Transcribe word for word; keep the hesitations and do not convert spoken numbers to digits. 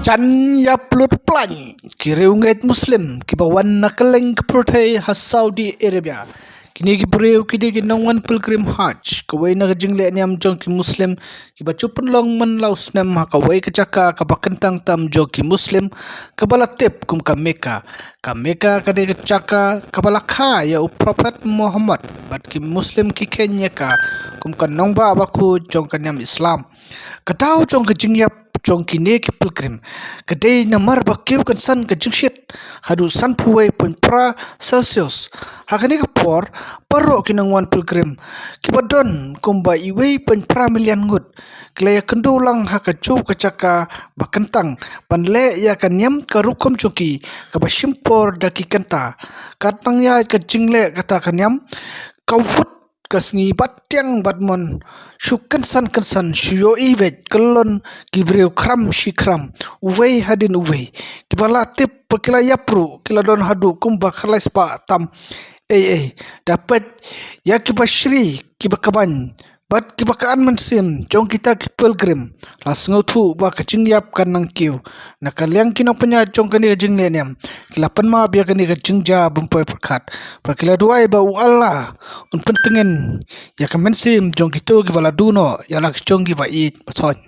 Jan ïa plut plain ki riewngeit Muslim kiba wan na kylleng ka pyrthei ha Saudi Arabia. Kine ki briew ki dei ki nongwan pilgrim Hajj, kawei na ka jingleh niam jong ki Muslim kiba ju pynlong man la u snem ha kawei ka jaka kaba kyntang tam jong ki Muslim, kaba la tip kum ka Mecca. Ka Mecca ka dei ka jaka kaba la kha ïa u Prophet Muhammad, bad ki Muslim ki kheiñ ïa ka kum ka nongbah bakhuid jong ka niam Islam. Ka daw jong ka jingïap jong kine ki pilgrim ka dei namar ba kiew kynsan ka jingshit haduh sanphew wei point phra Celsius. Ha kane ka por, baroh ki nongwan pilgrim kiba don kumba uwei point phra million ngut ki la ïakynduh lang ha kajuh ka jaka ba kyntang ban leh ïa ka niam ka rukom jong ki kaba shim por da ki kynta. Kat nang ïa ka jingleh kata ka niam, ka wut ka sngi bad tieng bad mon shu kynsan kynsan, shu ïohi beit kyllon ki briew khram shi khram, uwei hadien uwei. Kiba la tip ba ki la ïap ruh ki la don haduh kumba khatlai spah tam ei ei. Da peit ïa kiba shri, kiba kbaiñ bad kiba ka-an mynsiem jong kita ki pilgrim, la sngewthuh ba ka jingïap kan nang kiew. Na ka liang ki nongpynïaid jong kane ka jingleh niam, ki la pynmap ïa kane ka jingjia bym poi pyrkhat, ba ki la duwai ba u Allah un pyntngen ïa ka mynsiem jong kito kiba la duh noh ïa la ki jong kiba ïeit ba thoiñ.